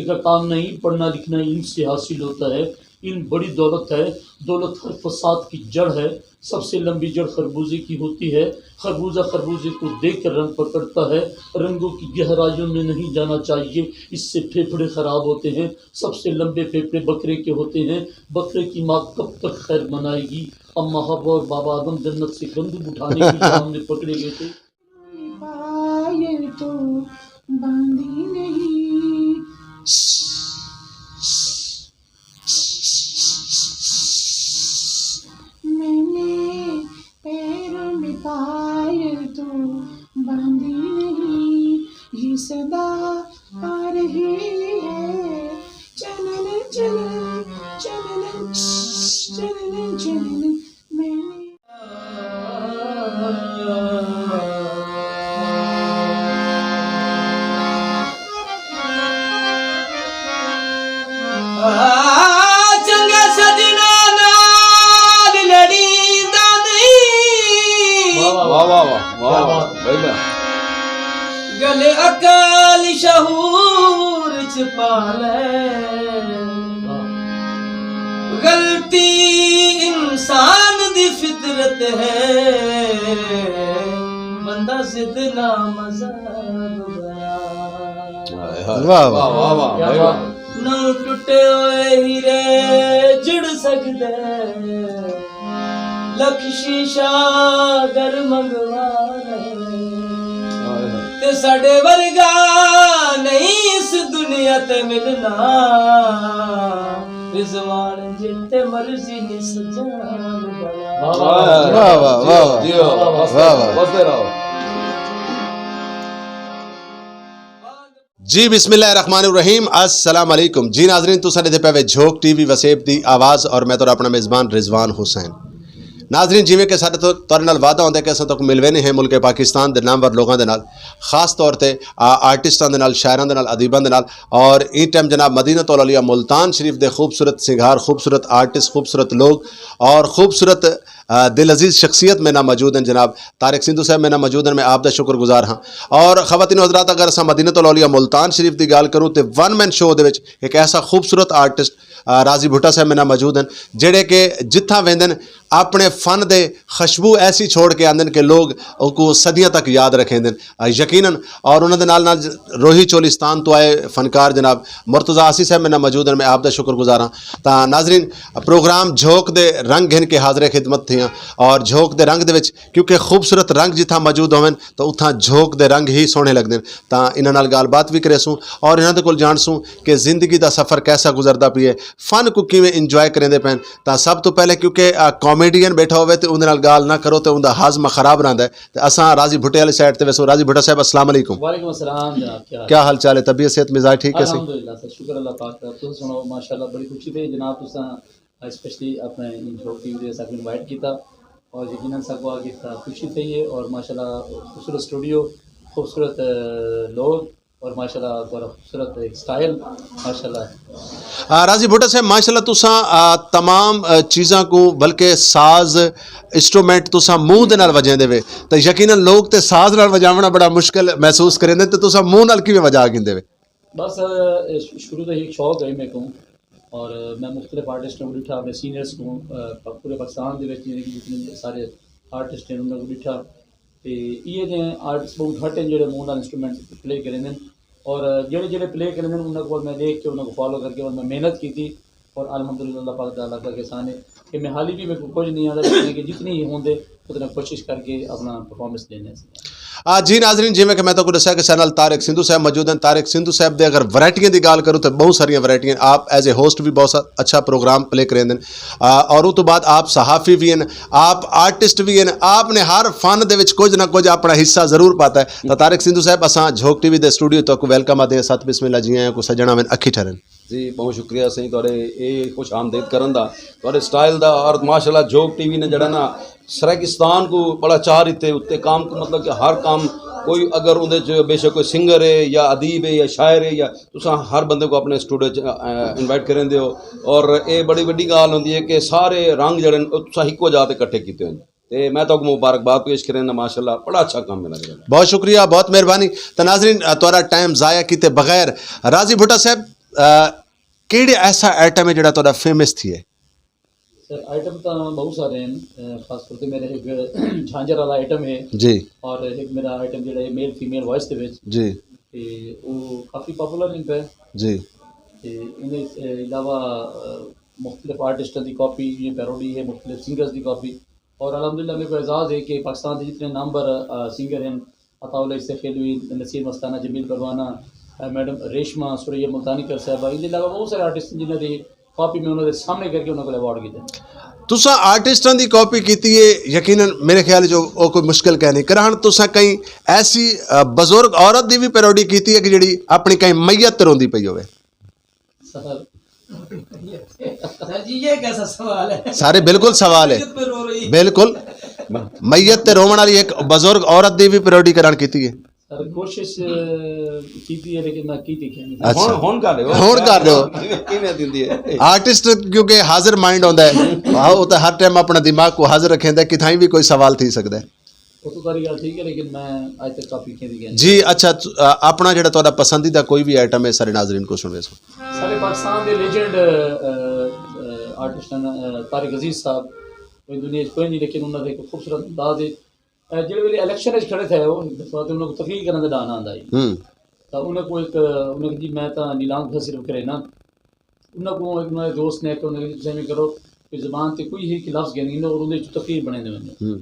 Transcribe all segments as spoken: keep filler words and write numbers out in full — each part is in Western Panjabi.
کا کام نہیں، پڑھنا لکھنا علم سے حاصل ہوتا ہے۔ علم بڑی دولت ہے، دولت ہر فساد کی جڑ ہے۔ سب سے لمبی جڑ خربوزے کی ہوتی ہے۔ خربوزہ خربوزے کو دیکھ کر رنگ پکڑتا ہے۔ رنگوں کی گہرائیوں میں نہیں جانا چاہیے، اس سے پھیپھڑے خراب ہوتے ہیں۔ سب سے لمبے پھیپھڑے بکرے کے ہوتے ہیں۔ بکرے کی ماں کب تک خیر منائے گی؟ اما حوا اور بابا آدم جنت سے گندم اٹھانے کے لیے ہم نے پکڑے گئے تھے۔ پائے تو باندھی نہیں۔ میں نے پیروں میں پائے تو باندھی نہیں۔ یہ صدا آ رہی ہے۔ چنن چنن، چنن چنن، چنن۔ میں نے چنگا سجنا نال لڑی دا نہیں۔ واہ، واہ، واہ، واہ، واہ، بھائی واہ۔ گل عقل شعور چ پا لے۔ غلطی انسان دی فطرت ہے، بندہ ضد نہ مذہب بنا۔ واہ، واہ۔ واہ، واہ، واہ، بھائی واہ۔ نہ ٹوٹے ہوئے ہیرے جڑ سکدے، لکھ شیشہ گر منگوا لے۔ تے ساڈے ورگا نہیں اس دنیا تے ملنا، رضوان جتھے مرضی نہیں سجان بنا۔ واہ، واہ، واہ، واہ۔ جی، جی، واہ، واہ۔ وسدے رہو، وسدے رہو۔ جی، بسم اللہ الرحمن الرحیم۔ السلام علیکم۔ جی ناظرین، تساں دے پے وے جھوک ٹی وی وسیب دی آواز اور میں تہاڈا اپنا میزبان رضوان حسین۔ ناظرین، جیویں کہ ساڈے تو تہاڈے نال وعدہ ہوندا ہے کہ اساں تک ملوے نہیں ہیں ملک پاکستان دے نامور لوگاں دے نال، خاص طور تے آ، آرٹسٹاں دے نال، شاعراں دے نال، ادیباں دے نال۔ اور این ٹائم جناب مدینہ الاولیاء ملتان شریف دے خوبصورت سنگار، خوبصورت آرٹسٹ، خوبصورت لوگ اور خوبصورت آ، دل عزیز شخصیت میرے نال موجود ہیں جناب طارق سندھو صاحب میرے نال موجود ہیں، میں آپ دا شکر گزار ہاں۔ اور خواتین و حضرات، اگر اساں مدینہ الاولیاء ملتان شریف دی گل کروں تے ون مین شو دے وچ ایک ایسا خوبصورت آرٹسٹ، آ، راضی بھٹا صاحب میرے نال موجود ہیں، جڑے کہ جتھاں ویندن اپنے فن دے خوشبو ایسی چھوڑ کے آندن کہ لوگ ان کو صدیاں تک یاد رکھیں دن، آ، یقیناً۔ اور انہاں دے نال نال روہی چولستان تو آئے فنکار جناب مرتضی آسی صاحب میرے نال موجود ہیں، میں آپ دا شکر گزار ہاں۔ تاں ناظرین، پروگرام جھوک دے رنگ گھن کے حاضر خدمت تھیاں، اور جھوک دے رنگ دے وچ کیونکہ خوبصورت رنگ جتھاں موجود ہوون تو اتھاں جھوک دے رنگ ہی سوہنے لگدے نے۔ تاں انہاں نال گل بات وی کرے سوں اور انہاں دے کول جان سوں کہ زندگی دا سفر کیسا گزردا پیا ہے، فن کو کیویں انجوائے کریندے پین۔ تاں سب تو پہلے کیونکہ، آ، کامیڈین بیٹھا ہووے تے اوندے نال گل نہ کرو تے اوندا ہاضمہ خراب رہندا ہے۔ تے اساں راضی بھٹے والی سائیڈ تے ویسو۔ راضی بھٹا صاحب، السلام علیکم۔ وعلیکم السلام جناب، کیا حال؟ کیا حال چال ہے؟ طبیعت صحت مزاج ٹھیک ہے سی؟ الحمدللہ سر، شکر اللہ پاک کا۔ تم سناؤ؟ ماشاءاللہ، بڑی خوشی تھی جناب، تساں اسپیشلی اپنے ان شو ٹیم دے ساتھ انوائٹ کیتا اور یقیناً سب کو آگے خوشی تھی ہے اور ماشاءاللہ خوبصورت اسٹوڈیو، خوبصورت، آ، لوگ اور ماشاءاللہ تھوڑا خوبصورت ایک سٹائل، ماشاءاللہ۔ آ، راضی بھٹو صاحب، ماشاءاللہ تساں، آ، تمام، آ، چیزاں کو، بلکہ ساز، انسٹرومنٹ تساں منہ دے نال وجیندے وے، تے یقیناً لوگ تے ساز نال وجاونا بڑا مشکل محسوس کریندے، تے تساں منہ نال کیویں وجا گھندے وے؟ بس، آ، ش-، شروع تو ایک شوق ہے میرے کو، اور، آ، میں مختلف آرٹسٹ کو ڈٹھا، اپنے سینئرز کو، آ، پ-، پورے پاکستان دے وچ یعنی کہ جتنے سارے آرٹسٹ ہیں، انہاں کو ڈٹھا۔ تے ایہہ جے آرٹسٹ بہت گھٹ ہیں جڑے مونڈا انسٹرومنٹ پلے کریندے نے، اور جڑے جڑے پلے کریندے نے انہاں کو میں دیکھ کے، انہاں کو فالو کر کے اور میں محنت کیتی، اور الحمدللہ اللہ پاک دا الگ الگ احسان ہے کہ میں حالی بھی میرے کو کچھ نہیں آتا، لیکن کہ جتنی ہی ہوندے اتنا کوشش کر کے اپنا پرفارمنس دینے سے۔ آ، جی ناظرین، جویں کہ میں تہاکوں دسیا کہ ساڈے نال طارق سندھو صاحب موجود ہیں۔ طارق سندھو صاحب دے اگر ورائٹیاں دی گل کروں تے بہت ساریاں ورائٹیاں، آپ ایز اے ہوسٹ بھی بہت سا-، اچھا پروگرام پلے کریندے نے۔ آ، اور اس تو بعد آپ صحافی بھی ہیں، آپ آرٹسٹ بھی ہیں، آپ نے ہر فن دے وچ کچھ نہ کچھ اپنا حصہ ضرور پاتا ہے۔ تو طارق سندھو صاحب، اساں جھوک ٹی وی دے اسٹوڈیو تو کو ویلکم آدے ہیں، ست بسم اللہ، جی آئیں کو سجنا وین اکھی ٹھرن۔ جی، بہت شکریہ سائیں تہاڈے اے خوش آمدید کرن دا، تہاڈے سٹائل دا، اور ماشاءاللہ جھوک ٹی وی نے جڑا نا سرائیکستان کو بڑا چار اتے اتے کام کو، مطلب کہ ہر کام کوئی اگر اندے چ بے شک کوئی سنگر ہے یا ادیب ہے یا شاعر ہے یا تساں ہر بندے کو اپنے اسٹوڈیو چ، آ، انوائٹ کریں دے ہو، اور اے بڑی وڈی گال ہوندی ہے کہ سارے رنگ جڑے نے، او تساں ہکو جا تے اکٹھے کیتے ہوئے نے۔ تے میں تہاکوں مبارکباد پیش کریں نا، ماشاءاللہ بڑا اچھا کام ہے۔ بہت شکریہ، بہت مہربانی۔ تے ناظرین، آ، تہاڈا ٹائم ضائع کیتے بغیر راضی بھٹا صاحب، آ، کیڑے ایسا آئٹم ہے جڑا تہاڈا فیمس تھی ہے؟ سر، آئٹم تاں بہت سارے ہیں۔ اے، خاص طور تے میرے ایک جھانجھر والا آئٹم ہے۔ جی۔ اور ایک میرا آئٹم جڑا ہے میل فیمیل وائس دے وچ۔ جی۔ تے او کافی پاپولر ہیں پہ۔ جی۔ تے ان دے، اے، علاوہ، اے، مختلف آرٹسٹاں دی کاپی، یہ پیروڈی ہے، مختلف سنگرز دی کاپی۔ اور الحمدللہ میرے کو اعزاز ہے کہ پاکستان دے جتنے نامور، آ، سنگر ہیں، عطا اللہ سیخیلوی، نصیر مستانہ، جمیل پروانہ، آ، میڈم ریشما، ثریا ملتانی کر صاحبہ، ان دے علاوہ بہت سارے آرٹسٹ ہیں جنہاں دی کاپی میں انہاں دے سامنے کر کے انہاں کو ایوارڈ کیتے۔ تساں آرٹسٹاں دی کاپی کیتی ہے، یقیناً میرے خیال جو او کوئی مشکل کہہ نہیں۔ کرہن تساں کہیں ایسی، آ، بزرگ عورت دی بھی پیروڈی کیتی ہے کہ جڑی اپنی کہیں میت تے روندی پئی ہوئے؟ سر، سر جی، یہ کیسا سوال ہے؟ سارے بالکل سوال ہے۔ میت پہ رو رہی۔ بالکل۔ میت تے روون والی ایک بزرگ عورت دی بھی پیروڈی کرن کیتی ہے۔ سر، کوشش، اے، کیتی ہے، لیکن میں کیتی کیا نہیں۔ اچھا۔ ہن، ہن کر رہے ہو۔ ہن کر رہے ہو۔ کیویں دیندی ہے؟ آرٹسٹ کیونکہ حاضر مائنڈ ہوندا ہے، ہاں، وہ تو ہر ٹائم اپنا دماغ کو حاضر رکھیندا ہے، کتھائیں بھی کوئی سوال تھی سکدا ہے۔ وہ تو ساری گل ٹھیک ہے، لیکن میں اج تک کافی کھیلی گیا نہیں۔ جی، اچھا، ت-، آ، اپنا جڑا تہاڈا پسندیدہ کوئی بھی آئٹم ہے، سارے ناظرین کو سنوے سو۔ سارے پاکستان دے لیجنڈ، آ، آ، آ، آرٹسٹ ہیں، آ، طارق عزیز صاحب، کوئی دنیا وچ کوئی نہیں، لیکن انہاں دے ایک خوبصورت انداز ہے۔ اے، جڑے ویلے الیکشن وچ کھڑے تھے، وہ دفعہ تے انہاں کو تقریر کرنے دا ڈان آندا ہے۔ ہوں۔ تو انہاں کو ایک، انہاں کو جی، میں تاں نیلام تھا صرف کرے نا۔ انہاں کو ایک، انہاں دے دوست نے کہ انہاں کو جی، تساں ایویں کرو کہ زبان تے کوئی ہی ایک لفظ گھنی نہ اور اندے وچ تقریر بنے دے ویندے۔ ہوں۔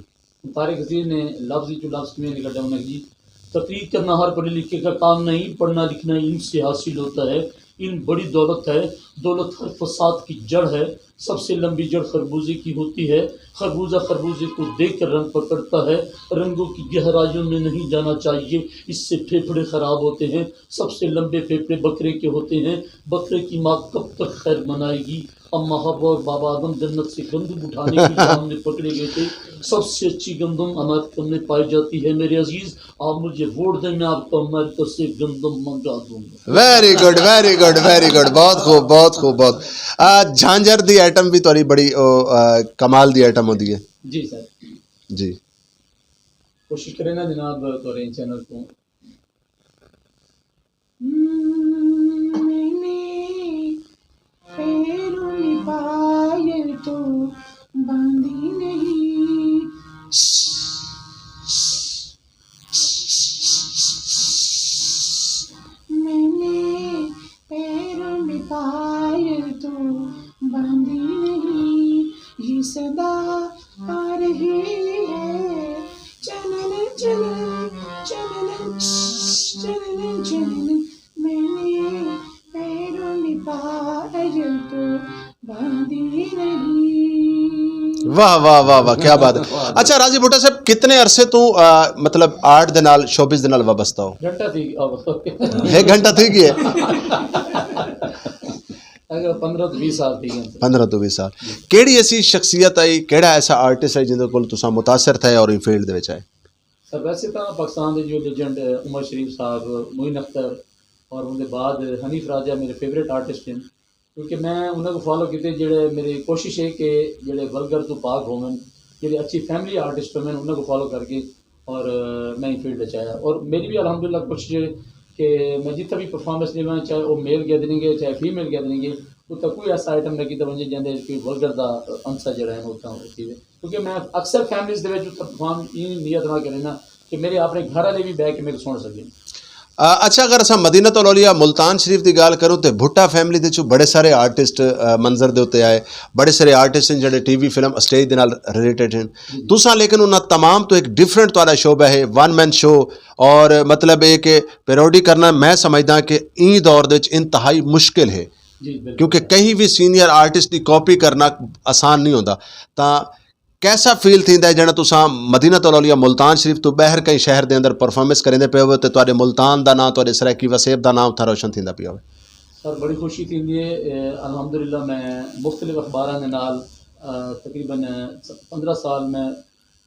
طارق عزیز نے لفظ وچ لفظ کیویں نکل جا، انہاں کو جی، تقریر کرنا ہر پڑھے لکھے کا کام نہیں، پڑھنا لکھنا علم سے حاصل ہوتا ہے، علم بڑی دولت ہے، دولت ہر فساد کی جڑ ہے، سب سے لمبی جڑ خربوزے کی ہوتی ہے۔ خربوزہ خربوزے کو دیکھ کر رنگ پکڑتا ہے۔ رنگوں کی گہرائیوں میں نہیں جانا چاہیے، اس سے پھیپھڑے خراب ہوتے ہیں۔ سب سے لمبے پھیپھڑے بکرے کے ہوتے ہیں۔ بکرے کی ماں کب تک خیر منائے گی؟ اما حوا اور بابا آدم جنت سے گندم اٹھانے کے لیے ہم نے پکڑے گئے تھے۔ سب سے اچھی گندم امریکہ میں پائی جاتی ہے۔ میرے عزیز، آپ مجھے ووٹ دیں، میں آپ کو امریکہ سے گندم منگا دوں گا۔ Very good, very good, very good, بہت خوب، بہت خوب، بہت۔ آ، جھانجھر دی آئٹم بھی تھوڑی بڑی، او، آ، کمال دی آئٹم ہوندی ہے۔ جی سر۔ جی۔ کوشش کریں نا جناب، تھوڑے چینل کو۔ میں نے پیروں میں پائل تو باندھی نہیں۔ میں نے پیروں میں پائل تو باندھی نہیں، یہ صدا آ رہی ہے۔ چنن، چنن، چنن، چنن، چنن۔ میں نے پیروں میں پائل تو باندھی نہیں۔ واہ، واہ، واہ، واہ، کیا بات ہے۔ اچھا، راضی بھٹو صاحب، کتنے عرصے تو، آ، مطلب، آرٹ دے نال، شوبز دے نال وابستہ ہو؟ گھنٹہ تھی، آ، ایک گھنٹہ تھی گیا ہے۔ اگر پندرہ تو بیس سال تھی گئے۔ پندرہ تو بیس سال۔ کیڑی ایسی شخصیت آئی، کیڑا ایسا آرٹسٹ ہے جن دے کول تساں متاثر تھے اور ان فیلڈ دے وچ آئے؟ سر، ویسے تو پاکستان دے جو لیجنڈ عمر شریف صاحب، معین اختر اور ان دے بعد حنیف راجہ میرے فیوریٹ آرٹسٹ ہیں، کیونکہ میں انہاں کو فالو کیتے، جڑے میری کوشش ہے کہ جڑے ولگر تو پاک ہوون، جڑے اچھی فیملی آرٹسٹ ہوون، انہاں کو فالو کر کے اور، آ، میں فیلڈ وچ آیا۔ اور میری بھی الحمدللہ کوشش ہے کہ میں جتھا بھی پرفارمنس دیواں، چاہے وہ میل گیدرنگ ہے، چاہے فیمیل گیدرنگ ہے، اتھا کوئی ایسا آئٹم نہ کیتا ونجے جیندے وچ کوئی ولگر دا عنصر جڑا ہے نا، اتھا ہوسی۔ کیونکہ میں اکثر فیملیز دے وچ اتھا پرفارم این نیت نہ کرنا کہ میرے اپنے گھر والے بھی بہ کے میرے سن سکے۔ آ، اچھا، اگر اساں مدینہ الاولیاء ملتان شریف دی گل کروں تے بھٹا فیملی دے چوں بڑے سارے آرٹسٹ، آ، منظر دے اُتے آئے، بڑے سارے آرٹسٹ ہیں جڑے T V film stage they نال ریلیٹڈ ہیں۔ تساں لیکن انہاں تمام تو ایک ڈیفرنٹ تہاڈا شعبہ ہے، ون مین شو، اور مطلب اے کہ پیروڈی کرنا میں سمجھدا کہ این دور دے وچ انتہائی مشکل ہے، جی، بالکل۔ کیونکہ کہیں بھی سینئر آرٹسٹ دی کاپی کرنا آسان نہیں ہوندا۔ تاں کیسا فیل تھیندا ہے جنہاں تساں مدینہ الاولیاء ملتان شریف تو باہر کہیں شہر دے اندر پرفارمنس کریندے پئے ہو تے تہاڈے ملتان دا نام، تہاڈے سرائیکی وسیب دا نام اتھا روشن تھیندا پیا ہوئے؟ سر، بڑی خوشی تھیندی ہے۔ اے، الحمدللہ میں مختلف اخباراں دے نال، آ، تقریباً پندرہ سال میں،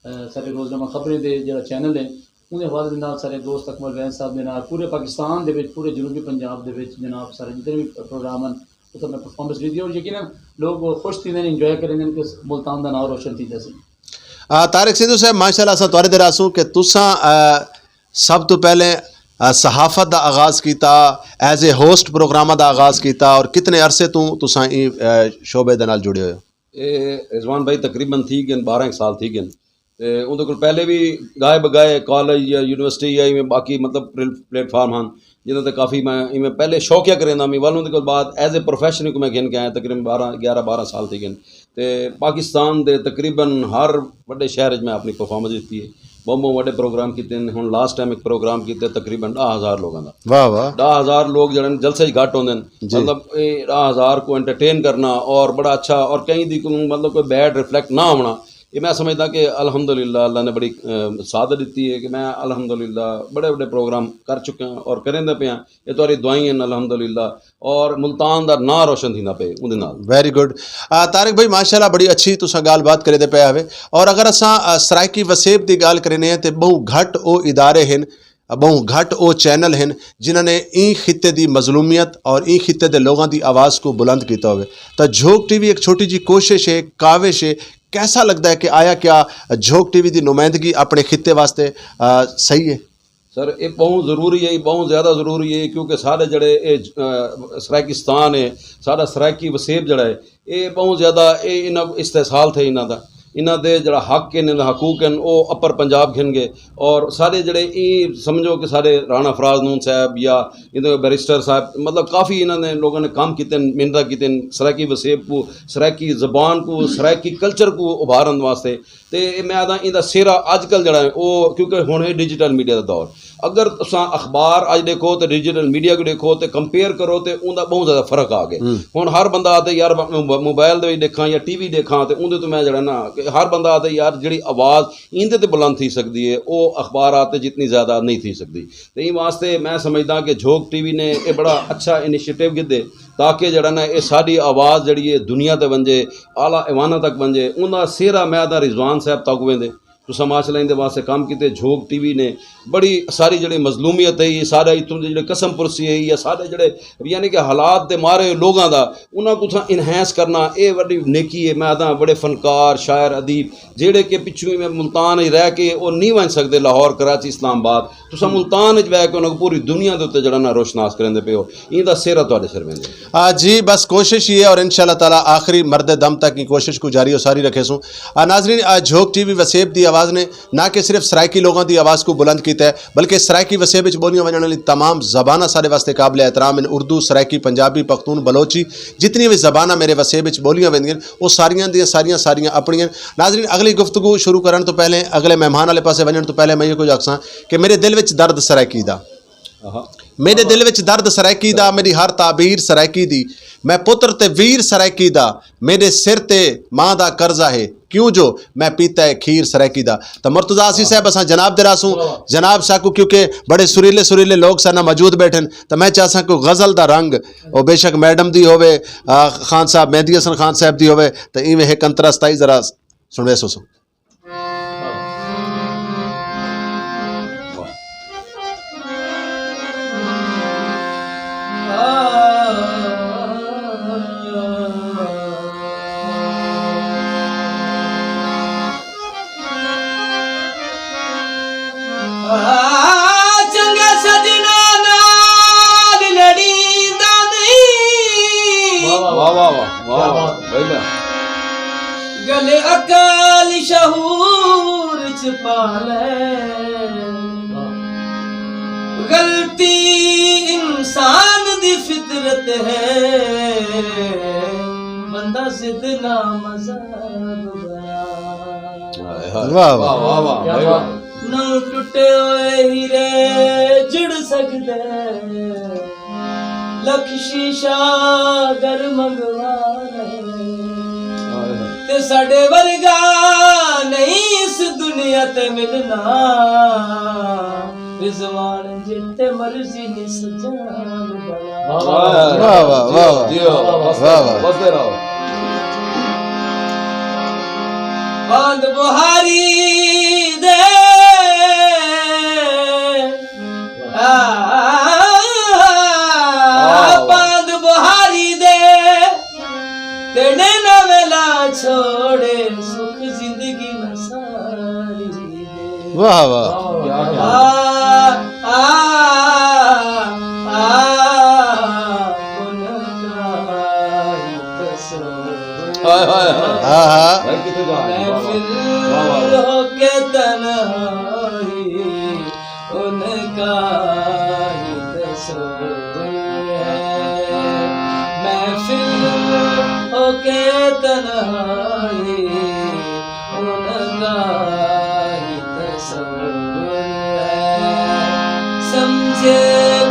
آ، سارے روزنامہ خبریں دے جڑا چینل ہے، اون دے حوالے دے نال سارے دوست اکمل وین صاحب دے نال پورے پاکستان دے وچ، پورے جنوبی پنجاب دے وچ جناب سارے جتنے بھی پروگرام ہیں، اتھے میں پرفارمنس ڈیتی اور یقیناً لوگ خوش تھیندے نے، انجوائے کریندے نے کہ ملتان دا نام روشن تھیندا سی۔ آ، طارق سندھو صاحب، ماشاءاللہ اساں تہاڈے تے رہسوں کہ تساں، آ، سب تو پہلے آ، صحافت دا آغاز کیتا، ایز اے ہوسٹ پروگراماں دا آغاز کیتا، اور کتنے عرصے تو تساں ایں، آ، شعبے دے نال جڑے ہوئے ہو؟ اے رضوان بھائی، تقریباً تھی گئے بارہ ایک سال تھی گئے۔ تے اون دے کول پہلے بھی گائے بگائے کالج یا یونیورسٹی یا ایویں باقی، مطلب، پلیٹ فارم ہن، جنہاں تے کافی میں ایویں پہلے شوقیہ کریندا میں، ول اون دے کول بعد ایز اے پروفیشن کو میں گھن کے آیا، تقریباً بارہ، گیارہ بارہ سال تھی گئے۔ تے پاکستان دے تقریباً ہر وڈے شہر وچ میں اپنی پرفارمنس دتی ہے۔ بہوں بہوں وڈے پروگرام کیتے نے۔ ہن لاسٹ ٹائم ایک پروگرام کیتے، تقریباً ڈاہ ہزار لوگاں دا۔ واہ واہ۔ ڈاہ ہزار لوگ جڑے نے، جلسے وچ گھٹ ہوندے نے۔ جی۔ مطلب، اے ڈاہ ہزار کو انٹرٹین کرنا اور بڑا اچھا، اور کہیں دی کوئی، مطلب، کوئی بیڈ ریفلیکٹ نہ ہونا، یہ میں سمجھدا کہ الحمدللہ اللہ نے بڑی، اہ، سعادت دتی ہے کہ میں الحمدللہ بڑے بڑے پروگرام کر چکا ہاں اور کریندا پیا۔ یہ تہاڈی دعائیں ہیں الحمدللہ، اور ملتان دا ناں روشن تھیندا پے اوندے نال۔ Very good. آ، طارق بھائی، ماشاءاللہ بڑی اچھی تساں گال بات کرے دے پے ہوئے۔ اور اگر اساں، آ، سرائیکی وسیب دی گال کرنے ہیں تے بہوں گھٹ او ادارے ہیں، بہوں گھٹ او چینل ہیں جنہاں نے این خطے دی مظلومیت اور این خطے دے لوگاں دی آواز کو بلند کیتا ہوئے۔ تا جھوک ٹی وی ایک چھوٹی جی کوشش ہے، کاوش ہے۔ کیسا لگدا ہے کہ آیا کیا جھوک ٹی وی دی نمائندگی اپنے خطے واسطے، آ، صحیح ہے؟ سر، یہ بہت ضروری ہے، یہ بہت زیادہ ضروری ہے، کیونکہ سارے جڑے اے، اہ، سرائیکستان ہے، سارا سرائیکی وسیب جڑا ہے، یہ بہت زیادہ، یہ انہاں کو استحصال تھے انہاں دا، انہاں دے جڑا حق ہے، انہاں دا حقوق ہیں، وہ اپر پنجاب گھن گئے۔ اور سارے جڑے، یہ سمجھو کہ سارے رانا فراز نون صاحب یا انہاں دے بیرسٹر صاحب، مطلب، کافی انہاں نے لوگوں نے کام کیتے ہیں، محنت کیتے ہیں، سرائیکی وسیب کو، سرائیکی زبان کو، سرائیکی کلچر کو ابھارن واسطے۔ تے میں آدھا ایندا سیرا اج کل جڑا ہے، او کیونکہ ہن ہے ڈیجیٹل میڈیا دا دور۔ اگر تساں اخبار اج دیکھو تے ڈیجیٹل میڈیا کو دیکھو تے کمپیئر کرو تے اوندا بہت زیادہ فرق آ گیا۔ ہن ہر بندہ آتے یار، م-، موبائل دے وچ دیکھاں یا ٹی وی دیکھاں تے اوندے تو میں جڑا نا کہ ہر بندہ آتے یار، جڑی آواز ایندے تے بلند تھی سکدی ہے، او اخبارات تے جتنی زیادہ نہیں تھی سکدی۔ تے این واسطے میں سمجھدا کہ جھوک ٹی وی نے اے بڑا اچھا انیشیٹو گھدے، تاکہ جڑا نا اے ساڈی آواز جڑی ہے دنیا تے ونجے، اعلیٰ ایواناں تک ونجے۔ انہاں سیرا میں آدھا رضوان صاحب تاکویں دے، تساں ماشاءاللہ ان دے واسطے کام کیتے۔ جھوک ٹی وی نے بڑی ساری جڑی مظلومیت ہے، یہ سارا اتوں دے جڑے قسم پرسی ہے یا سارے جڑے، یعنی کہ حالات دے مارے لوگاں دا، انہاں کو تھا انہینس کرنا، اے بڑی نیکی ہے۔ میں آدھا بڑے فنکار، شاعر، ادیب جڑے کہ پچھوں میں ملتان ہی رہ کے او نہیں ونج سکدے لاہور، کراچی، اسلام آباد، تساں ملتان وچ بہ کے انہاں کو پوری دنیا دے اوتے جڑا نا روشناس کریندے پے ہو، ایندا سہرا تہاڈے سر ویندے۔ آ، جی، بس کوشش یہ ہے اور انشاءاللہ تعالیٰ آخری مرد دم تک کی کوشش کو جاری و ساری رکھے سوں۔ آ، ناظرین، آ، جھوک ٹی وی وسیب دی آواز نے نہ کہ صرف سرائیکی لوگاں دی آواز کو بلند کیتا ہے، بلکہ سرائیکی وسیب وچ بولیاں ونجن والی تمام زباناں سارے واسطے قابل احترام ہیں۔ اردو، سرائیکی، پنجابی، پختون، بلوچی، جتنی بھی زباناں میرے وسیب وچ بولیاں ویندیاں، وہ ساریاں دیاں ساریاں ساریاں اپنیاں۔ ناظرین، اگلی گفتگو شروع کرن تو پہلے، اگلے مہمان والے پاسے ونجن تو پہلے میں یہ کچھ آکھساں کہ میرے دل وچ درد سرائیکی دا، میرے دل وچ درد سرائیکی دا، میری ہر تعبیر سرائیکی دی۔ میں پتر تے ویر سرائیکی دا، میرے سر تے ماں دا قرضہ ہے، کیوں جو میں پیتا ہے کھیر سرائیکی دا۔ تو مرتضی آسی صاحب، اساں جناب دے راسوں، جناب ساکو، کیونکہ بڑے سریلے سریلے لوگ سانا موجود بیٹھن، تو میں چاہساں کوئی غزل دا رنگ، او بے شک میڈم دی ہووے، آ، خان صاحب، مہدی حسن خان صاحب دی ہووے، تو ایویں ایک انترا ستائی ذرا سنوے سو سو۔ آ، چنگے سجنا نال لڑیندا نہیں۔ واہ، واہ، واہ، واہ، واہ، بھائی واہ۔ گل عقل شعور چ پا لے۔ غلطی انسان دی فطرت ہے، بندہ ضد نہ مذہب بنا۔ ہائے، ہائے۔ واہ، واہ۔ واہ، واہ، واہ، بھائی واہ۔ نہ ٹوٹے ہوئے ہیرے جڑ سکدے، لکھ شیشہ گر منگوا لے۔ ہائے، ہائے۔ تے ساڈے ورگا نہیں اس دنیا تے ملنا، رضوان جتھے مرضی نسجان بنا۔ واہ، واہ، واہ، واہ۔ جیو، جیو۔ واہ، واہ۔ وسدے رہو۔ باند بہاری دے، آ، واہ، واہ۔ باند بہاری دے، تیرے نہ ویلا چھوڑے، سکھ زندگی نہ ساری۔ واہ، واہ۔ کیا، کیا؟ آ، آ، ہو کے تنہائی، ان کا ہی تصور ہے۔ محفل ہو کے تنہائی، ان کا ہی تصور ہے۔ سمجھے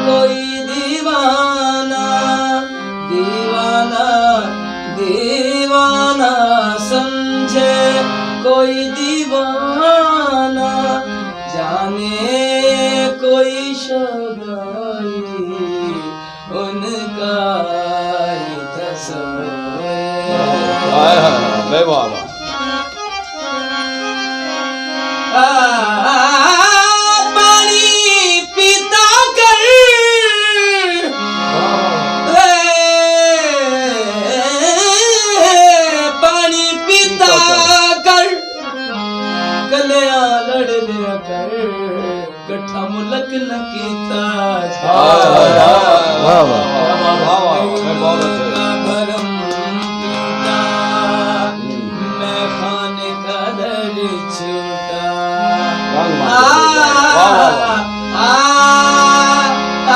کوئی دیوانہ، دیوانہ، دیوانہ، سمجھے کوئی دیوانہ، جانے کوئی شگائی، ان کا ہی تصور ہے۔ ہائے ہائے ہائے، بے واہ واہ۔ آ، آ، پانی پیتا کر، اے، پانی پیتا کر، کلیاں لڑ لیا کر، کٹھا ملک نہ کیتا۔ واہ، واہ، واہ، واہ، واہ، واہ، واہ، واہ، بہت اچھے۔ کا بھرم پیتا، میں خانے کا در چھوٹا۔ واہ، واہ، واہ، واہ، واہ۔ آ، آ، آ،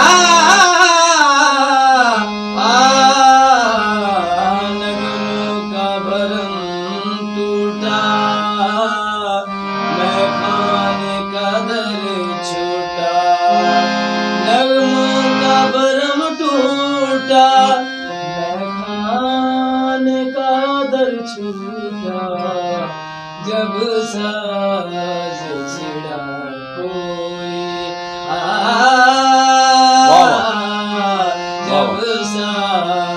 آ، نغموں کا بھرم ٹوٹا، میں خانے کا در چھوٹا، نغموں کا بھرم ٹوٹا، میں خانے کا در چھوٹا، جب ساز چھڑا کوئی، آ، واہ واہ۔ جب ساز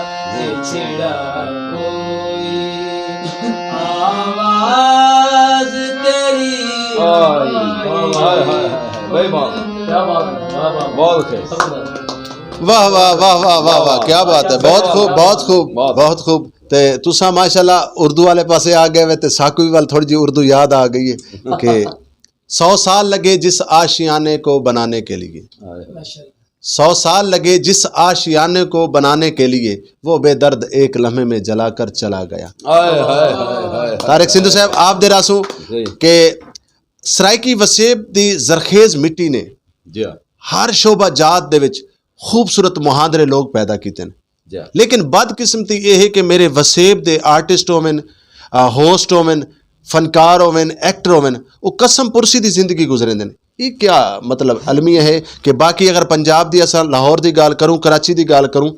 چھڑا کوئی، آواز تیری آئی۔ ہائے، ہائے، ہائے، ہائے۔ بھائی بات۔ کیا بات ہے، واہ، واہ۔ بہت اچھے۔ واہ، واہ، واہ، واہ، واہ، واہ، کیا بات ہے۔ بہت خوب، بہت خوب، بہت۔ بہت خوب۔ تے تساں ماشاءاللہ اردو والے پاسے آ گئے وے تے ساکو وی ول تھوڑی جی اردو یاد آ گئی ہے کہ سو سال لگے جس آشیانے کو بنانے کے لیے، ہائے۔ سو سال لگے جس آشیانے کو بنانے کے لیے، وہ بے درد ایک لمحے میں جلا کر چلا گیا۔ ہائے، ہائے، ہائے، ہائے، ہائے۔ طارق سندھو صاحب، آپ دے راسوں جی۔ کہ سرائیکی وسیب دی زرخیز مٹی نے جی ہاں۔ ہر شعبہ جات دے وچ خوبصورت مہاندرے لوگ پیدا کیتے نے۔ جی ہاں۔ لیکن بدقسمتی یہ ہے کہ میرے وسیب دے آرٹسٹ ہوون، آ، ہوسٹ ہوون، فنکار ہوون، ایکٹر ہوون، وہ قسم پرسی دی زندگی گزریندے نے۔ یہ کیا مطلب المیہ ہے کہ باقی اگر پنجاب دی، اساں لاہور دی گال کروں، کراچی دی گال کروں،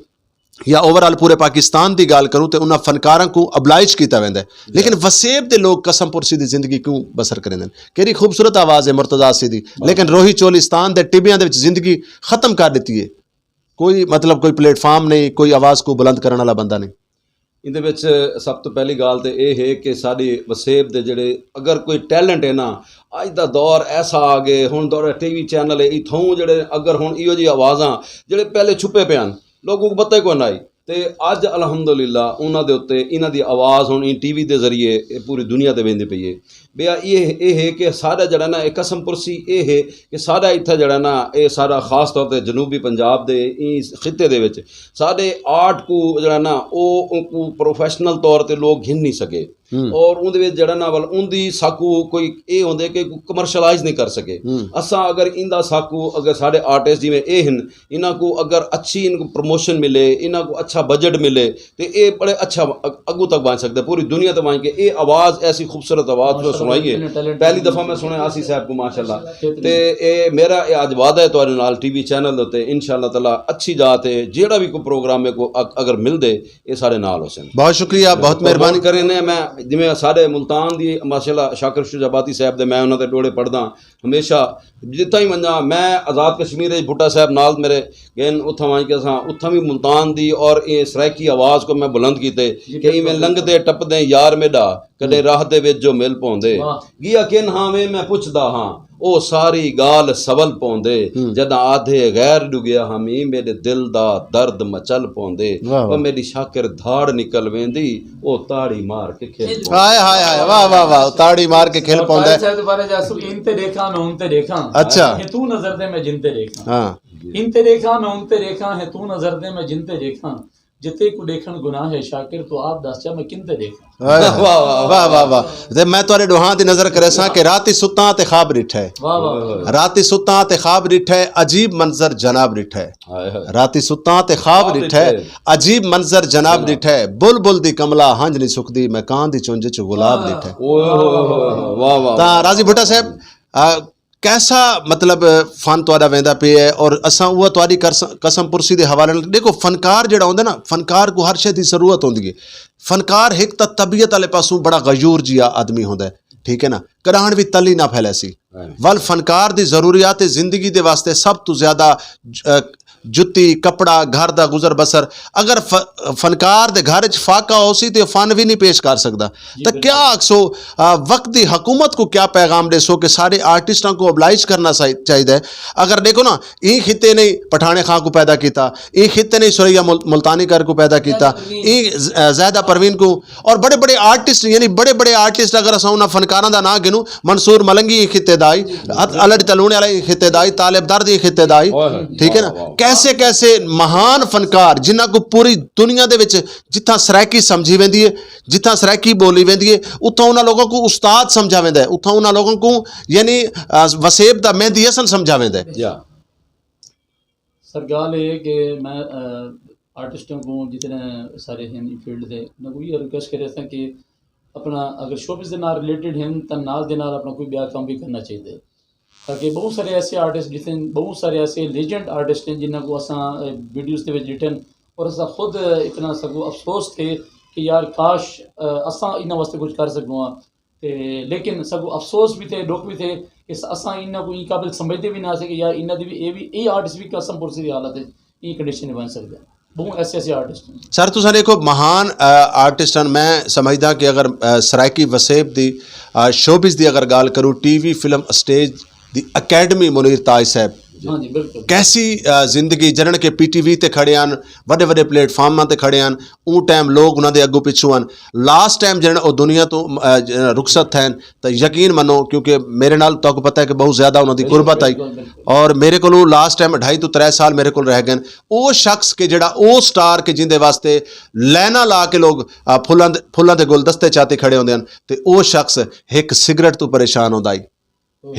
یا اوور آل پورے پاکستان دی گال کروں تے انہاں فنکاراں کو ابلائج کیتا ویندا ہے، لیکن وسیب دے لوگ قسم پرسی دی زندگی کیوں بسر کریندے نے؟ کیڑی خوبصورت آواز ہے مرتضی آسی دی، لیکن روہی چولستان دے ٹبیاں دے وچ زندگی ختم کر دتی ہے۔ کوئی مطلب کوئی پلیٹ فارم نہیں، کوئی آواز کو بلند کرن والا بندہ نہیں۔ ایندے وچ سب تو پہلی گال تے اے ہے کہ ساڈی وسیب دے جڑے اگر کوئی ٹیلنٹ ہے نا، اج دا دور ایسا آ گئے، ہن دور ٹی وی چینل ہے، اتھوں جڑے اگر ہن ایہو جی آوازاں جڑے پہلے چھپے پے ہن، لوگوں کو پتہ ہی کوئی نہ آئی۔ تے اج الحمدللہ انہاں دے اُتے، انہاں دی آواز ہن این ٹی وی دے ذریعے اے پوری دنیا تے ویندی پئی ہے۔ بیا اے، اے ہے کہ ساڈا جڑا نا اے قسم پرسی اے ہے کہ ساڈا اتھا جڑا نا اے ساڈا خاص طور تے جنوبی پنجاب دے ایں خطے دے وچ ساڈے آرٹ کو جڑا نا او، او کو پروفیشنل طور تے لوگ گھن نہیں سکے۔ ہم۔ اور اون دے وچ جڑا نا ول اون دی ساکو کوئی اے ہوندے کہ کوئی کمرشلائز نہیں کر سکے۔ ہم۔ اساں اگر ایندا ساکو اگر ساڈے آرٹسٹ جویں اے ہن، انہاں کو اگر اچھی ان کو پروموشن ملے، انہاں کو اچھا بجٹ ملے، تے اے بڑے اچھا اگ-، اگوں تک ونج سکدے، پوری دنیا تے ونج کے۔ اے آواز ایسی خوبصورت آواز تو سنائی ہے۔ پہلی دفعہ میں سنیا آسی صاحب کو، ماشاءاللہ۔ تے اے میرا اے اج وعدہ ہے تہاڈے نال ٹی وی چینل دے اُتے، انشاءاللہ تعالی اچھی ذات ہے، جیڑا بھی کوئی پروگرام میں کو اگ-، اگر مل دے، اے سارے نال ہو سن۔ بہت شکریہ، بہت مہربانی۔ کرے نے میں جویں سارے ملتان دی ماشاءاللہ شاکر شجاع آبادی صاحب دے میں انہاں دے ڈوڑے پڑھدا ہمیشہ۔ جتھاں ہی ونجاں، میں آزاد کشمیر وچ بھٹہ صاحب نال میرے گئے، اتھاں ونج کے اساں اتھاں وی ملتان دی اور اے سرائیکی آواز کو میں بلند کیتے کہ ایویں لنگھدے ٹپدے یار میڈا، کدے راہ دے وچ جو مل پوندے۔ گیا کن ہاں وے میں پچھدا ہاں، او ساری گال سول پوندے۔ جداں آدھے غیر ڈگیا ہمی، میرے دل دا درد مچل پوندے۔ او میری شاکر دھاڑ نکل ویندی، او تاڑی مار کے کھیل پوندے۔ ہائے، ہائے، ہائے، واہ، واہ، واہ، تاڑی مار کے کھیل پوندا ہے۔ صاحب دوبارہ جاسو، ان تے دیکھاں، میں ان تے دیکھاں۔ اچھا۔ ہے تو نظر دے، میں جن تے دیکھاں۔ ہاں۔ ان تے دیکھاں، میں ان تے دیکھاں، ہے تو نظر دے، میں جن تے دیکھاں۔ جتے کو دیکھن گناہ ہے شاکر، تو آپ دس چا میں کن تے دیکھاں؟ واہ، واہ، واہ۔ واہ، واہ، واہ۔ تے میں تہاڈے ڈوہاں دی نظر کرے ساں کہ راتی ستاں تے خواب ڈٹھا ہے۔ واہ، واہ، واہ۔ راتی ستاں تے خواب ڈٹھا ہے، عجیب منظر جناب ڈٹھا ہے۔ ہائے، ہائے۔ راتی ستاں تے خواب خواب ڈٹھا ہے، ڈٹھا ہے۔ عجیب منظر جناب جناب۔ ڈٹھا ہے۔ بلبل دی کملا ہنج نہیں سکدی، میں کان دی چونج چ گلاب ڈٹھا ہے۔ اوئے ہوئے ہوئے ہوئے، واہ، واہ، تاں واہ۔ راضی بھٹا صاحب، آ، کیسا، مطلب، فن تہاڈا ویندا پیا ہے؟ اور اساں وہ تہاڈی کرس-، قسم پرسی دے حوالے نال، دیکھو، فنکار جڑا ہوندا نا، فنکار کو ہر شے دی ضرورت ہوندی ہے۔ فنکار ایک تاں طبیعت والے پاسوں بڑا غیور جیا آدمی ہوندا ہے، ٹھیک ہے نا، کراہن بھی تلی نہ پھیلے سی۔ ول فنکار دی ضروریات زندگی دے واسطے سب تو زیادہ ج-، اہ، جتی، کپڑا، گھر دا گزر بسر۔ اگر ف-، فنکار دے گھر وچ فاقہ ہو سی تے فن بھی نہیں پیش کر سکدا۔ جی، تے بالکل۔ کیا آکھسو، آ، وقت دی حکومت کو کیا پیغام دے سو کہ سارے آرٹسٹاں کو ابلائش کرنا سا-، چاہیدا ہے؟ اگر دیکھو نا، ایں خطے نے پٹھانے خان کو پیدا کیتا، ایں خطے نے سوریا مل-، ملتانی کر کو پیدا کیتا، ایں ز-، آ، زاہدہ پروین کو، اور بڑے بڑے آرٹسٹ، یعنی بڑے بڑے آرٹسٹ، اگر اساں انہاں فنکاراں دا نام گنوں، منصور ملنگی ایں خطے دا آئی، ات-، الڈ تلونے والا ایں خطے دا آئی، طالب درد ایں خطے دا آئی، ٹھیک ہے نا؟ واہ، واہ۔ کیسے کیسے مہان فنکار جنہاں کو پوری دنیا دے وچ جتھاں سرائیکی سمجھی ویندی ہے، جتھاں سرائیکی بولی ویندی ہے، اتھاں انہاں لوگوں کو استاد سمجھا ویندا ہے، اتھاں انہاں لوگوں کو، یعنی، آ، وسیب دا مہندی حسن سمجھا ویندا ہے۔ یا۔ سر، گال یہ ہے کہ میں، آ، آرٹسٹوں کو جتنے سارے ہیں فیلڈ دے، میں کو یہ ریکویسٹ کر رہا تھا کہ اپنا اگر شوبز دے نال ریلیٹڈ ہیں، تو نال دے نال اپنا کوئی بیا کام بھی کرنا چاہیے۔ تاکہ بہت سارے ایسے آرٹسٹ جتنے، بہت سارے ایسے لیجنڈ آرٹسٹ ہیں جنہاں کو اساں، اے، ویڈیوز دے وچ ڈٹن اور اساں خود اتنا سگو افسوس تھے کہ یار کاش، اے، اساں انہاں واسطے کچھ کر سکوں ہاں۔ تے لیکن سگو افسوس بھی تھے، دکھ بھی تھے کہ س-، اساں انہاں کو این قابل سمجھدے بھی نہ سے کہ یار انہاں دی بھی، اے بھی، اے آرٹسٹ بھی قسم پرسی دی حالت ہے، این کنڈیشن نہیں بن سکدا۔ بہت ایسے ایسے آرٹسٹ ہیں۔ سر، تساں دیکھو، مہان، آ، آرٹسٹ ہن۔ میں سمجھدا کہ اگر، آ، سرائیکی وسیب دی، آ، شوبز دی اگر گل کروں، ٹی وی، فلم، اسٹیج دی اکیڈمی منیر تاج صاحب، ہاں جی، بالکل۔ کیسی، آ، زندگی، جنہاں کے پی ٹی وی تے کھڑے ہن، وڈے وڈے پلیٹ فارماں تے کھڑے ہن، اون ٹائم لوگ انہاں دے اگوں پچھوں ہن۔ لاسٹ ٹائم جنہاں او دنیا تو، آ، جنہاں رخصت تھے، تو یقین منو، کیونکہ میرے نال تہاکوں پتہ ہے کہ بہت زیادہ انہاں دی قربت آئی۔ بالکل، بالکل۔ اور میرے کولوں لاسٹ ٹائم اڑھائی تو ترے سال میرے کول رہ گئے۔ او شخص کہ جڑا او سٹار کہ جیندے واسطے لائناں لا کے لوگ، آ، پھلاں دے، پھلاں دے گلدستے چاتے کھڑے ہوندے ہن، تے او شخص ہک سگریٹ تو پریشان ہوندا ہی،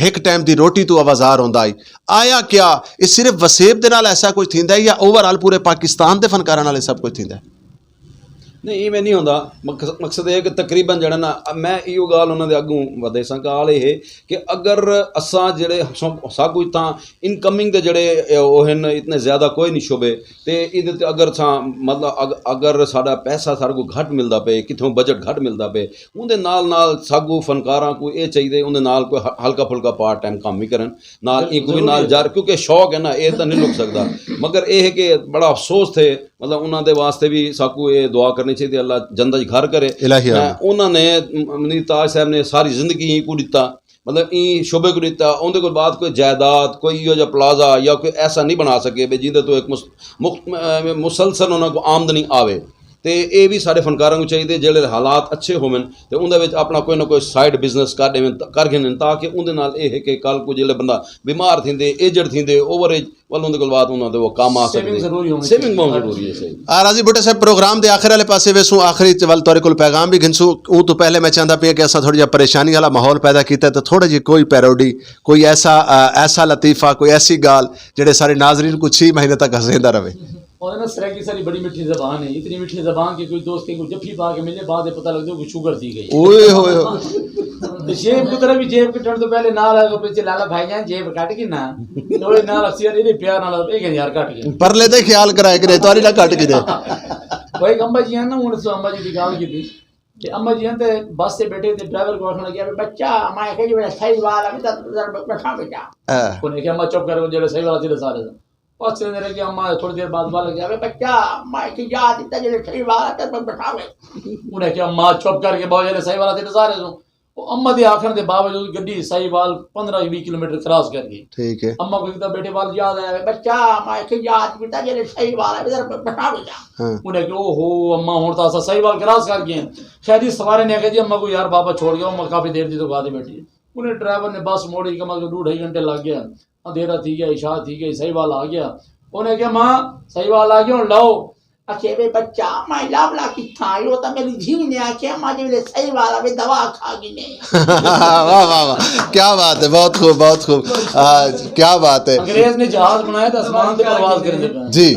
ہک ٹائم دی روٹی تو آوازار ہوندا ہی۔ آیا کیا یہ صرف وسیب دے نال ایسا کچھ تھیندا ہے یا اوور آل پورے پاکستان دے فنکاراں نال یہ سب کچھ تھیندا ہے؟ نہیں، ایویں نہیں ہوندا۔ مقص-، مقصد یہ ہے کہ تقریباً جڑا نا، میں ایہو گال انہاں دے اگوں ودے ساں، گال یہ ہے کہ اگر اساں جڑے سب، سب کچھ تاں انکمنگ دے جڑے، اے، او ہن، اتنے زیادہ کوئی نہیں شعبے، تے ایدے تے اگر اساں، مطلب، اگ-، اگر ساڈا پیسہ ساڈے کو گھٹ ملدا پے، کتھوں بجٹ گھٹ ملدا پے، اون دے نال نال ساگو فنکاراں کو اے چاہیے، اون دے نال کوئی ہ-، ہلکا پھلکا پارٹ ٹائم کام بھی کرن، نال بالکل، ایک بھی ضروری نال ہے۔ جار، کیونکہ شوق ہے نا، اے تاں نہیں لک سکدا۔ مگر اے ہے کہ بڑا افسوس تھے، مطلب، انہاں دے واسطے بھی ساکو اے دعا کرنی چاہیے، اللہ جنت وچ گھر کرے۔ الہی آمین۔ انہاں نے، م-، منیر تاج صاحب نے ساری زندگی ہی کو دتا، مطلب، این شعبے کو دتا۔ اون دے کول بعد کوئی جائیداد، کوئی ایہو جا پلازہ یا کوئی ایسا نہیں بنا سکے بے جیندے تو ایک مس-، مخ-، م-، مسلسل انہاں کو آمدنی آوے۔ تے اے بھی سارے فنکاراں کو چاہیے، جڑے حالات اچھے ہوون تے اون دے وچ اپنا کوئی نہ کوئی سائیڈ بزنس کر دیون، کر گھنن، تاکہ اون دے نال اے ہے کہ کل کو جڑے بندہ بیمار تھیندے، ایجڈ تھیندے، اوور ایج، ول اون دے کول بعد انہاں دے وہ کام آ سکدے۔ سیونگ ضروری ہونی چاہیے۔ سیونگ بہت ضروری ہے، صحیح۔ آ، راضی بھٹو صاحب، پروگرام دے آخر والے پاسے ویسوں، آخری چ ول تہاڈے کول پیغام بھی گھنسوں۔ اون تو پہلے میں چاہندا پیا کہ اساں تھوڑی جہی پریشانی والا ماحول پیدا کیتا ہے، تے تھوڑا جہی کوئی پیروڈی، کوئی ایسا، آ، ایسا لطیفہ، کوئی ایسی گال جڑے سارے ناظرین کو چھ مہینے تک ہسیندا رہے۔ اور نا، سرائیکی ساری بڑی میٹھی زبان ہے، اتنی میٹھی زبان کہ کوئی دوست کو جفی پا کے ملے، بعد میں پتہ لگ جائے کہ شوگر تھی گئی۔ اوئے ہوئے ہوئے۔ تے جیب کو طرف بھی، جیب کٹن تو پہلے نال آ کے پیچھے، "لالا بھائی جان، جیب کٹ گئی نا؟" تو نال اسی یار، اے پیار نال، اے کہ یار کٹ گئی۔ پرلے تے خیال کرائے کرے، تاری نہ کٹ گئی دے۔ وہ ایک امبا جی ہیں نا، انہوں نے امبا جی دی گال کی تھی کہ امبا جی ہیں تے بس سے بیٹھے تے ڈرائیور کو آخنے لگا، "بچہ، میں کہ جو صحیح والا بھی تو بٹھا بیٹا۔" ہاں۔ انہیں کہا، "اماں چپ کر، وہ جڑے صحیح والا تیرے سارے۔" پاس چلے رہ گیا، اماں تھوڑی دیر بعد بال گیا، "وے بچہ، میں ایک یاد دیتا جڑے صحیح والا تے میں بٹھا گئے۔" انہیں کہا، "اماں چپ کر کے بہو جڑے صحیح والا تیرے سارے سوں۔" وہ اماں دے آخر دے باوجود گڈی صحیح وال پندرہ ویہہ کلومیٹر کراس کر گئی۔ ٹھیک ہے۔ اماں کو کہتا بیٹے وال یاد آیا، "وے بچہ، میں ایک یاد دیتا جڑے صحیح والا ادھر بٹھا گیا۔" ہاں۔ انہیں کہا، "او ہو اماں، ہن تو اسا صحیح وال کراس کر گئے ہیں۔" خیر جی، سوارے نے کہا، "جی اماں کو یار بابا چھوڑ گیا، اماں کافی دیر دی تو گادے بیٹھی ہے۔" انہیں ڈرائیور نے بس موڑی، کم از کم ڈو ڈھائی گھنٹے لگ گئے۔ اندھیرا تھی گیا، عشاء تھی گئی، صحیح والا آ گیا۔ انہیں کہا، "ماں، صحیح والا آ گیا، ہن لاؤ۔" اچھے وے بچہ، میں لاولا کتھاں آئی؟ وہ تو میری دھی نے آکھیا، ماجے ویلے صحیح والا وے دوا کھا گئی نے۔ واہ، واہ، واہ۔ کیا بات ہے، بہت خوب، بہت خوب۔ آ، کیا بات ہے۔ انگریز نے جہاز بنایا تو آسمان تے پرواز کرنے پے۔ جی۔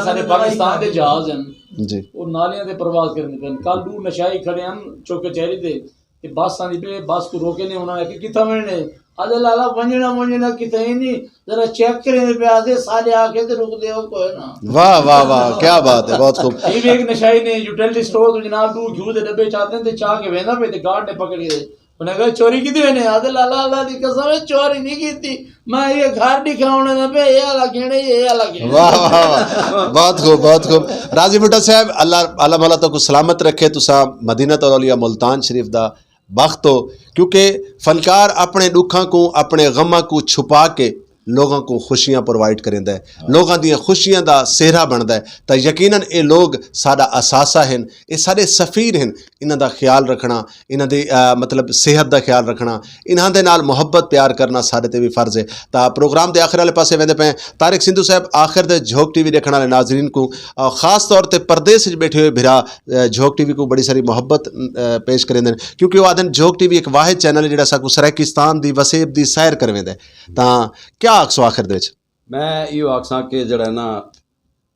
سارے پاکستان دے جہاز ہیں۔ جی۔ اور نالیاں تے پرواز کرنے پے۔ کل دو نشائی کھڑے ہیں چوک کچہری تے، تے بس آندی پئی، بس کو روکے نے، انہاں نے آکھیا، "کتھاں ونجنے؟" آدھے، "لالا، ونجنا، ونجنا کتھاں ہی نہیں، ذرا چیک کریں دے پیا دے، سالے آ کے تے رک دے ہو کوئی نہ۔" واہ، واہ، واہ، کیا بات ہے، بہت خوب۔ یہ بھی ایک نشائی نے، یوٹیلٹی سٹور تو جناب، دو گھیو دے ڈبے چاہتے ہیں، تے چاہ کے ویندا پے، تے گارڈ نے پکڑ لیے۔ انہاں کہا، "چوری کیتی ہوئی نے؟" آدھے، "لالا، اللہ دی قسم ہے، چوری نہیں کیتی، میں یہ گھر دکھاؤنے دا پے، یہ والا کہنے، یہ والا کہنے۔" واہ، واہ، واہ، بہت خوب، بہت خوب۔ راضی بھٹو صاحب، اللہ، اللہ مولا تو کو سلامت رکھے۔ تساں مدینہ الاولیاء ملتان شریف دا بخت ہو، کیونکہ فنکار اپنے دکھاں کو، اپنے غماں کو چھپا کے لوگاں کو خوشیاں پرووائیڈ کریندا ہے، لوگاں دیاں خوشیاں دا سہرا بندا ہے، تاں یقیناً اے لوگ ساڈا اثاثہ ہن، اے ساڈے سفیر ہن۔ انہاں دا خیال رکھنا، انہاں دی، آ، مطلب، صحت دا خیال رکھنا، انہاں دے نال محبت پیار کرنا ساڈے تے بھی فرض ہے۔ تاں پروگرام دے آخر والے پاسے ویندے پے ہیں۔ طارق سندھو صاحب، آخر دے جھوک ٹی وی دیکھن والے ناظرین کو، آ، خاص طور تے پردیس وچ بیٹھے ہوئے بھرا، آ، جھوک ٹی وی کو بڑی ساری محبت، آ، پیش کریندے نے، کیونکہ وہ آدھن جھوک ٹی وی ایک واحد چینل ہے جڑا ساکو سرائیکستان دی وسیب دی سیر کرویندا ہے۔ تاں کیا آکھسو آخر دے وچ؟ میں ایہو آکھساں کہ جڑا ہے نا،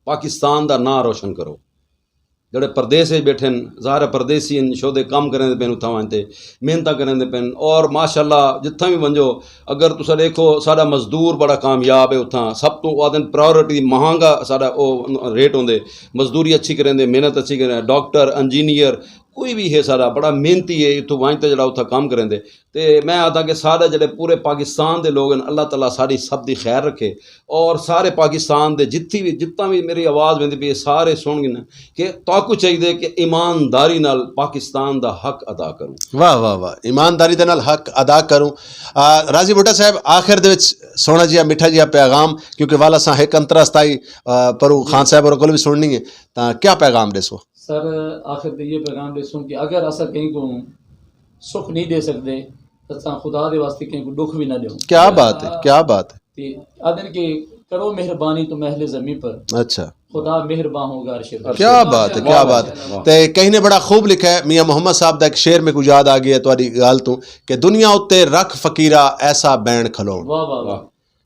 پاکستان دا ناں روشن کرو۔ جڑے پردیس وچ بیٹھے ہن، ظاہر ہے پردیسی ہن، شودے کم کرن دے پین، اتھاں وانتے محنتاں کرن دے پین۔ اور ماشاءاللہ جتھاں بھی ونجو، اگر تساں دیکھو، ساڈا مزدور بڑا کامیاب ہے۔ اتھاں سب تو آدن پرائیورٹی مہانگا ساڈا او ریٹ ہوندے، مزدوری اچھی کرن دے، محنت اچھی کرن دے، ڈاکٹر، انجینئر، کوئی بھی ہے ساڈا بڑا محنتی ہے، اتھوں وانتے جڑا اتھاں کم کرن دے۔ تے میں آکھدا کہ سارے جڑے پورے پاکستان دے لوگ ہن، اللہ تعالیٰ ساری سب دی خیر رکھے، اور سارے پاکستان دے جتھی بھی، جتنا بھی میری آواز ویندی پئی ہے، سارے سن گئے کہ تہاکوں چاہیے کہ ایمانداری نال پاکستان دا حق ادا کروں۔ واہ، واہ، واہ، ایمانداری دے نال حق ادا کروں۔ آ، راضی بھٹا صاحب، آخر دے وچ سونا جیا، میٹھا جیا پیغام، کیونکہ والا ساں ایک انترا ستائی، آ، پرو خان صاحب اور کول بھی سننی ہے، تاں کیا پیغام دے سو؟ سر، آخر تے یہ پیغام ڈیسوں کہ اگر اسا کہیں کو سکھ نہیں دے سکدے، تو اساں خدا دے واسطے کہیں کو دکھ بھی نہ دیوں۔ کیا بات ہے، کیا بات ہے۔ تے آدن کہ کرو مہربانی تم اہل زمین پر، اچھا۔ خدا مہربان ہوگا عرش پر۔ کیا بات ہے، کیا بات ہے۔ تے کہیں نے بڑا خوب لکھا ہے، میاں محمد صاحب دا ایک شعر میرے کو یاد آ گیا ہے تہاڈی گل تو، کہ دنیا اتے رکھ فقیرا ایسا بین کھلون۔ واہ، واہ، واہ۔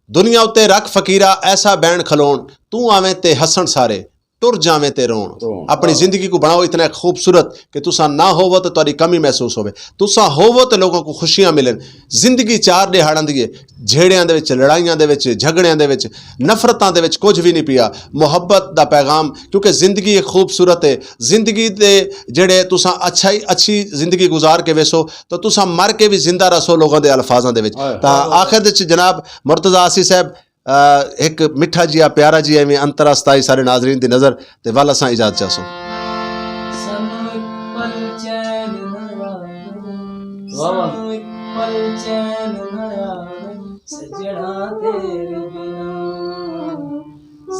دنیا اتے رکھ فقیرا ایسا بین کھلون، تو آویں تے ہسن سارے، ٹر جاویں تے رون۔ رون۔ اپنی زندگی کو بناؤ اتنا خوبصورت کہ تساں نہ ہوو تے تہاڈی کمی محسوس ہوے، تساں ہوو تے لوگوں کو خوشیاں ملن۔ زندگی چار دہاڑاں دی ہے، جھیڑیاں دے وچ، لڑائیاں دے وچ، جھگڑیاں دے وچ، نفرتاں دے وچ کچھ بھی نہیں پیا۔ محبت دا پیغام، کیونکہ زندگی ایک خوبصورت ہے۔ زندگی دے جڑے تساں اچھا ہی، اچھی زندگی گزار کے ویسو، تو تساں مر کے بھی زندہ رسو لوگاں دے الفاظاں دے وچ۔ ہائے۔ تاں آخر دے وچ جناب مرتضی آسی صاحب، آ، ایک مٹھا جیا، پیارا جیا، ایویں انترا ستائی سارے ناظرین دی نظر تے ول اساں اجازت چاہسوں۔ سانوں اک پل چین نہ آوے، واہ واہ۔ سانوں اک پل چین نہ آوے، سجنا تیرے بنا،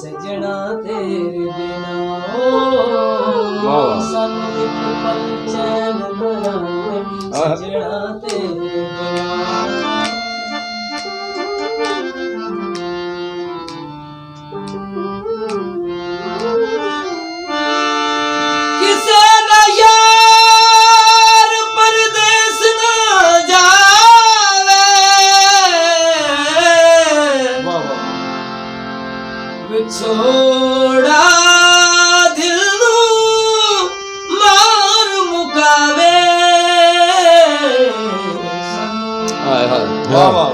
سجنا تیرے بنا، او، واہ واہ۔ سانوں اک پل چین نہ آوے، آہ۔ سجنا تیرے بنا۔ کسے دا یار پردیس نہ جاوے، واہ واہ۔ وچھوڑا دل نوں مار مکاوے۔ ہائے ہائے۔ واہ واہ۔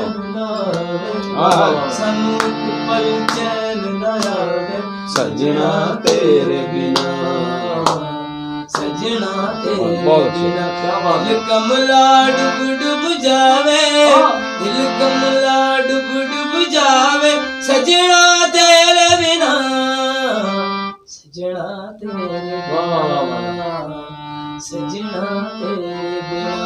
ہائے ہائے۔ سانوں اک پل چین نہ آوے، سجنا تیرے بنا، سجنا تیرے بنا۔ بہت اچھا۔ کیا بات ہے۔ دل کملا ڈب ڈب جاوے، ہاں۔ دل کملا ڈب ڈب جاوے، سجنا تیرے بنا۔ سجنا تیرے بنا، واہ، واہ، واہ، واہ۔ سجنا تیرے بنا۔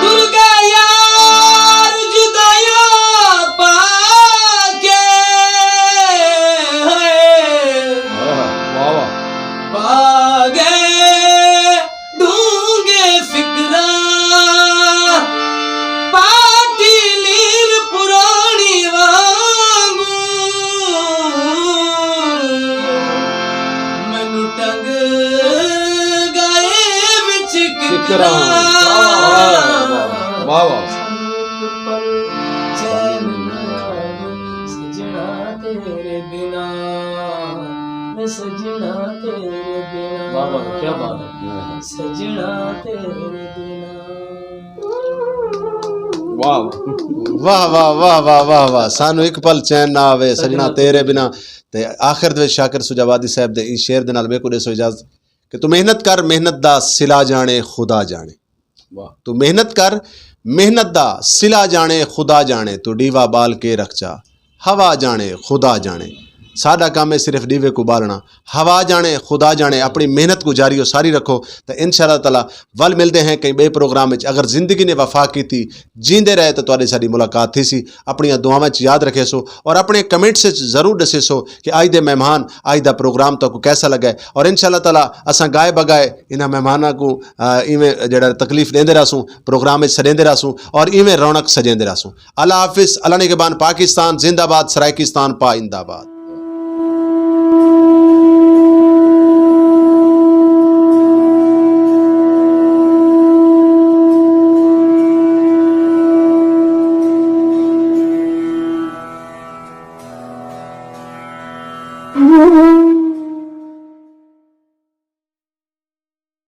ٹر گیا یار جدائیاں پا کے، ہائے۔ واہ، واہ، واہ۔ پا گئے ڈونگے فکراں، پارٹی لیر پرانی وانگوں۔ سجنا تیرے بنا۔ واہ واہ واہ واہ واہ واہ واہ، سانو ایک پل چین نہ آوے سجنا تیرے بنا۔ تے آخر دے وچ شاکر سجاوادی صاحب دے اس شعر دے نال میرے کو دے سو اجازت کہ تو محنت کر، محنت دا سلا جانے خدا جانے۔ تو محنت کر، محنت دا سلا جانے خدا جانے، تو ڈیوا بال کے رکھ چا، ہوا جانے خدا جانے۔ ساڈا کام ہے صرف ڈیوے کو بالنا، ہوا جانے خدا جانے۔ اپنی محنت کو جاری و ساری رکھو، تو انشاءاللہ تعالی ول ملدے ہیں کہیں بے پروگرام وچ۔ اگر زندگی نے وفا کیتی، جیندے رہے تو تہاڈی ساڈی ملاقات تھی سی۔ اپنیاں دعاواں وچ یاد رکھے سو اور اپنے کمنٹس وچ ضرور دسے سو کہ اج دے مہمان، اج دا پروگرام تو کو کیسا لگا ہے۔ اور انشاءاللہ تعالی اساں گائے بگائے انہاں مہماناں کو، آ، ایویں جڑا تکلیف دیندے رہسوں، پروگرام وچ سڈیندے رہسوں اور ایویں رونق سجیندے رہسوں۔ اللہ حافظ، اللہ نگہبان، پاکستان زندہ باد، سرائیکستان پائندہ باد۔